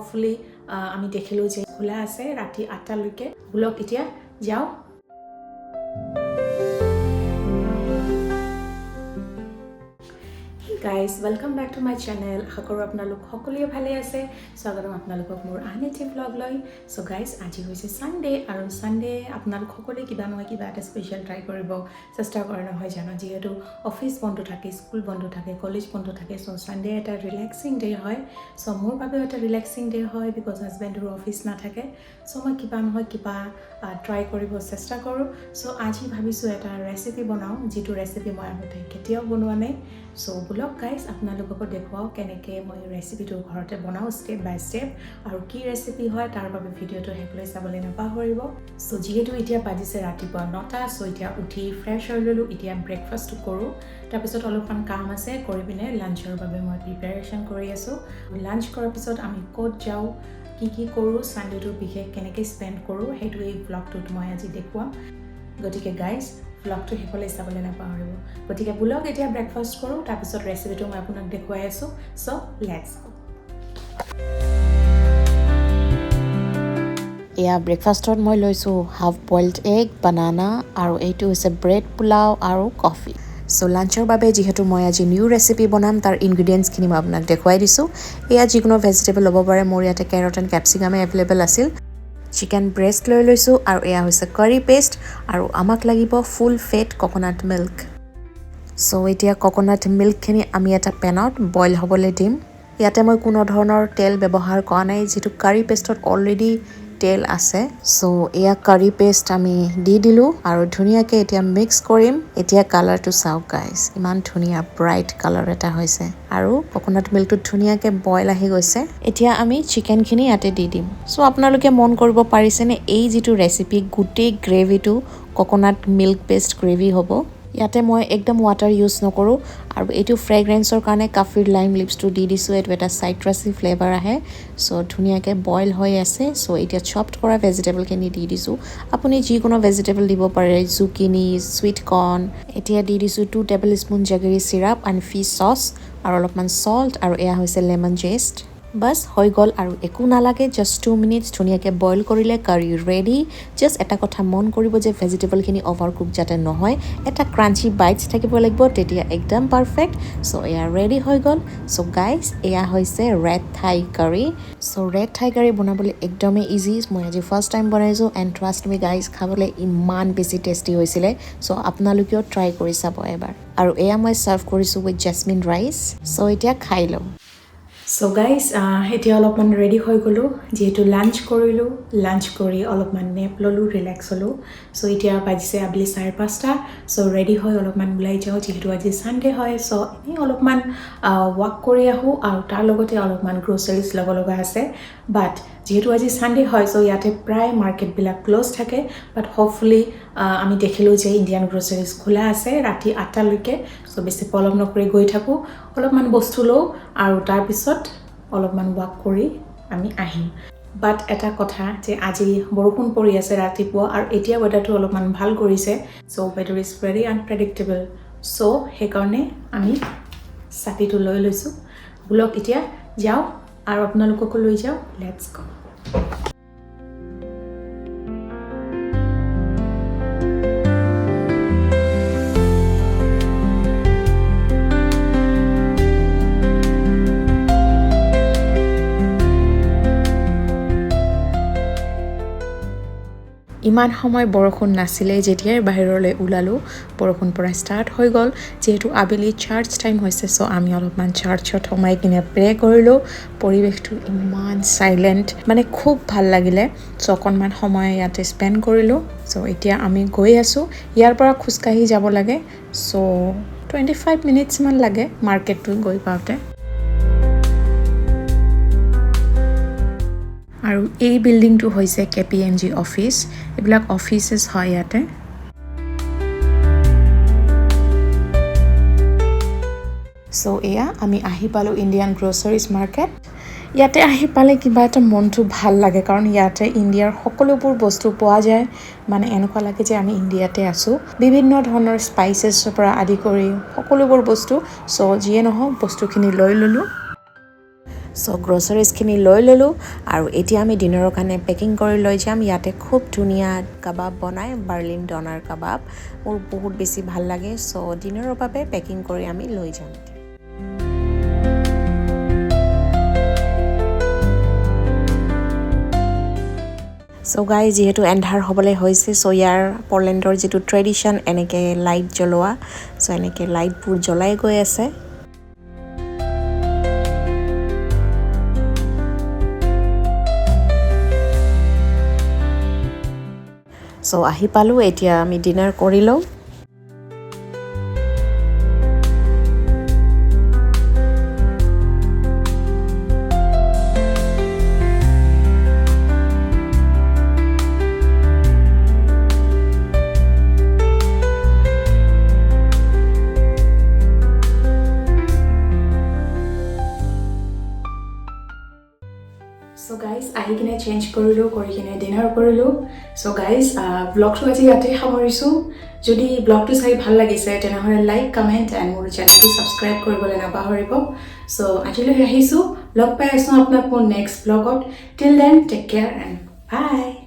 Hopefully আমি দেখিলোঁ যে খোলা আছে ৰাতি 8টালৈকে। ব'লক, এতিয়া যাওঁ। Guys, welcome back to my channel. আশা কৰোঁ আপোনালোক সকলোৱে ভালে আছে। স্বাগতম আপোনালোকক মোৰ আন এটি ভ্লগ লৈ। চ' গাইজ, আজি হৈছে ছানডে আৰু ছানডে আপোনালোক সকলোৱে কিবা নহয় কিবা এটা স্পেচিয়েল ট্ৰাই কৰিব চেষ্টা কৰে, নহয় জানো? যিহেতু অফিচ বন্ধ থাকে, স্কুল বন্ধ থাকে, কলেজ বন্ধ থাকে, চ' ছানডে এটা ৰিলেক্সিং ডে হয়। চ' মোৰ বাবেও এটা ৰিলেক্সিং ডে হয়, because হাজবেণ্ডৰো অফিচ নাথাকে। চ' মই কিবা নহয় কিবা ট্ৰাই কৰিব চেষ্টা কৰোঁ। চ' আজি ভাবিছোঁ এটা ৰেচিপি বনাওঁ, যিটো ৰেচিপি মই আগতে কেতিয়াও বনোৱা নাই। চ' ব'লক গাইজ, আপোনালোককো দেখুৱাওঁ কেনেকৈ মই ৰেচিপিটো ঘৰতে বনাওঁ ষ্টেপ বাই ষ্টেপ আৰু কি ৰেচিপি হয়। তাৰ বাবে ভিডিঅ'টো শেষলৈ চাবলৈ নাপাহৰিব। চ' যিহেতু এতিয়া বাজিছে ৰাতিপুৱা 9টা, চ' এতিয়া উঠি ফ্ৰেছ হৈ ল'লোঁ। এতিয়া ব্ৰেকফাষ্টটো কৰোঁ, তাৰপিছত অলপমান কাম আছে, কৰি পিনে লাঞ্চৰ বাবে মই প্ৰিপেৰেশ্যন কৰি আছোঁ। লাঞ্চ কৰাৰ পিছত আমি ক'ত যাওঁ, কি কি কৰোঁ, ছানডেটো বিশেষ কেনেকৈ স্পেণ্ড কৰোঁ, সেইটো এই ভ্লগটোত মই আজি দেখুৱাম। গতিকে গাইজ, ভ্লগটো শেষলৈ চাবলৈ নাপাহৰিব। গতিকে ব'লক, এতিয়া ব্ৰেকফাষ্ট কৰোঁ, তাৰপিছত ৰেচিপিটো মই আপোনাক দেখুৱাই আছোঁ। চ' let's go. এয়া ব্ৰেকফাষ্টত মই লৈছোঁ হাফ বইল্ড এগ, বানানা আৰু এইটো হৈছে ব্ৰেড পোলাও আৰু কফি। চ' লাঞ্চৰ বাবে যিহেতু মই আজি নিউ ৰেচিপি বনাম, তাৰ ইনগ্ৰিডিয়েণ্টছখিনি মই আপোনাক দেখুৱাই দিছোঁ। এয়া যিকোনো ভেজিটেবল ল'ব পাৰে। মোৰ ইয়াতে কেৰট এণ্ড কেপচিকামে এভেইলেবল আছিল। চিকেন ব্ৰেষ্ট লৈ লৈছোঁ আৰু এয়া হৈছে কাৰী পেষ্ট আৰু আমাক লাগিব ফুল ফেট কক'নাট মিল্ক। চ' এতিয়া কক'নাট মিল্কখিনি আমি এটা পেনত বইল হ'বলৈ দিম। ইয়াতে মই কোনো ধৰণৰ তেল ব্যৱহাৰ কৰা নাই, যিটো কাৰী পেষ্টত অলৰেডি তেল আছে। চ' এয়া কাৰী পেষ্ট আমি দি দিলোঁ আৰু ধুনীয়াকৈ এতিয়া মিক্স কৰিম। এতিয়া কালাৰটো চাওক গাইজ, ইমান ধুনীয়া ব্ৰাইট কালাৰ এটা হৈছে আৰু কক'নাট মিল্কটো ধুনীয়াকৈ বইল আহি গৈছে। এতিয়া আমি চিকেনখিনি ইয়াতে দি দিম। চ' আপোনালোকে মন কৰিব পাৰিছেনে, এই যিটো ৰেচিপি, গোটেই গ্ৰেভিটো কক'নাট মিল্ক বেছড গ্ৰেভি হ'ব। ইয়াতে মই একদম ৱাটাৰ ইউজ নকৰোঁ আৰু এইটো ফ্ৰেগ্ৰেঞ্চৰ কাৰণে কাফিৰ লাইম লিভছটো দি দিছোঁ। এইটো এটা চাইট্ৰাছী ফ্লেভাৰ আহে। চ' ধুনীয়াকৈ বইল হৈ আছে। চ' এতিয়া চপড কৰা ভেজিটেবলখিনি দি দিছোঁ। আপুনি যিকোনো ভেজিটেবল দিব পাৰে, জুকিনি, চুইট কৰ্ণ। এতিয়া দি দিছোঁ 2 table spoon jaggery syrup and fish sauce আৰু অলপমান চল্ট আৰু এয়া হৈছে লেমন জেষ্ট। বাছ, হৈ গ'ল আৰু একো নালাগে। জাষ্ট 2 মিনিটছ ধুনীয়াকৈ বইল কৰিলে কাৰী ৰেডি। জাষ্ট এটা কথা মন কৰিব যে ভেজিটেবলখিনি অভাৰ কুক যাতে নহয়, এটা ক্ৰাঞ্চি বাইটছ থাকিব লাগিব, তেতিয়া একদম পাৰফেক্ট। চ' এয়া ৰেডি হৈ গ'ল। চ' গাইজ, এয়া হৈছে ৰেড থাই কাৰী। চ' ৰেড থাই কাৰী বনাবলৈ একদমেই ইজি। মই আজি ফাৰ্ষ্ট টাইম বনাইছোঁ এণ্ড ট্ৰাষ্ট মি গাইজ, খাবলৈ ইমান বেছি টেষ্টি হৈছিলে। চ' আপোনালোকেও ট্ৰাই কৰি চাব এবাৰ। আৰু এয়া মই ছাৰ্ভ কৰিছোঁ উইথ জেচমিন ৰাইচ। চ' এতিয়া খাই লওঁ। চ' গাইজ, এতিয়া অলপমান ৰেডি হৈ গ'লোঁ, যিহেতু লাঞ্চ কৰিলোঁ। লাঞ্চ কৰি অলপমান নেপ ল'লোঁ, ৰিলেক্স হ'লোঁ। চ' এতিয়া বাজিছে আবেলি 5:30। চ' ৰেডি হৈ অলপমান ওলাই যাওঁ, যিহেতু আজি ছানডে হয়। চ' এনেই অলপমান ৱাক কৰি আহোঁ আৰু তাৰ লগতে অলপমান গ্ৰ'চাৰীজ ল'ব লগা আছে। বাট যিহেতু আজি ছানডে হয়, চ' ইয়াতে প্ৰায় মাৰ্কেটবিলাক ক্ল'জ থাকে। বাট হোপফুলি আমি দেখিলোঁ যে ইণ্ডিয়ান গ্ৰ'চাৰীজ খোলা আছে ৰাতি 8টালৈকে। চ' বেছি পলম নকৰি গৈ থাকোঁ, অলপমান বস্তু লওঁ আৰু তাৰপিছত অলপমান ৱাক কৰি আমি আহিম। বাট এটা কথা যে আজি বৰষুণ পৰি আছে ৰাতিপুৱা আৰু এতিয়া ৱেডাৰটো অলপমান ভাল কৰিছে। So weather is very unpredictable, so সেইকাৰণে আমি ছাতিটো লৈ লৈছোঁ। ব'লক, এতিয়া যাওঁ আৰু আপোনালোককো লৈ যাওঁ। Let's go. ইমান সময় বৰষুণ নাছিলে, যেতিয়াই বাহিৰলৈ ওলালোঁ বৰষুণ পৰা ষ্টাৰ্ট হৈ গ'ল। যিহেতু আবেলি চাৰ্চ টাইম হৈছে, চ' আমি অলপমান চাৰ্চত সোমাই কিনে প্ৰে কৰিলোঁ। পৰিৱেশটো ইমান চাইলেণ্ট, মানে খুব ভাল লাগিলে। চ' অকণমান সময় ইয়াতে স্পেণ্ড কৰিলোঁ। চ' এতিয়া আমি গৈ আছোঁ। ইয়াৰ পৰা খোজকাঢ়ি যাব লাগে, চ' 25 মিনিটছমান লাগে মাৰ্কেটটো গৈ পাওঁতে। আৰু এই বিল্ডিংটো হৈছে কেপিএমজি অফিচ। এইবিলাক অফিচেছ হয় ইয়াতে। চ' এয়া আমি আহি পালোঁ ইণ্ডিয়ান গ্ৰ'চাৰীজ মাৰ্কেট। ইয়াতে আহি পালে কিবা এটা মনটো ভাল লাগে, কাৰণ ইয়াতে ইণ্ডিয়াৰ সকলোবোৰ বস্তু পোৱা যায়। মানে এনেকুৱা লাগে যে আমি ইণ্ডিয়াতে আছোঁ। বিভিন্ন ধৰণৰ স্পাইচেছৰ পৰা আদি কৰি সকলোবোৰ বস্তু। চ' যিয়ে নহওক, বস্তুখিনি লৈ ল'লোঁ। চ' গ্ৰ'চাৰিজখিনি লৈ ল'লোঁ আৰু এতিয়া আমি ডিনাৰৰ কাৰণে পেকিং কৰি লৈ যাম। ইয়াতে খুব ধুনীয়া কাবাব বনায়, বাৰ্লিন ডনাৰ কাবাব, মোৰ বহুত বেছি ভাল লাগে। চ' ডিনাৰৰ বাবে পেকিং কৰি আমি লৈ যাম। চ' গাইজ, যিহেতু এন্ধাৰ হ'বলৈ হৈছে, চ' ইয়াৰ পলেণ্ডৰ যিটো ট্ৰেডিশ্যন, এনেকৈ লাইট জ্বলোৱা, চ' এনেকৈ লাইটবোৰ জ্বলাই গৈ আছে। চ' আহি পালোঁ, এতিয়া আমি ডিনাৰ কৰি লওঁ। চ' গাইজ, আহি কিনে চেঞ্জ কৰিলোঁ, কৰি কিনে ডিনাৰ কৰিলোঁ। চ' গাইজ, ব্লগটো আজি ইয়াতে সামৰিছোঁ। যদি ব্লগটো চাই ভাল লাগিছে, তেনেহ'লে লাইক, কমেণ্ট এণ্ড মোৰ চেনেলটো ছাবস্ক্ৰাইব কৰিবলৈ নাপাহৰিব। চ' আজিলৈ আহিছোঁ, লগ পাই আছোঁ আপোনাক মোৰ next ব্লগত। Till then, take care and bye.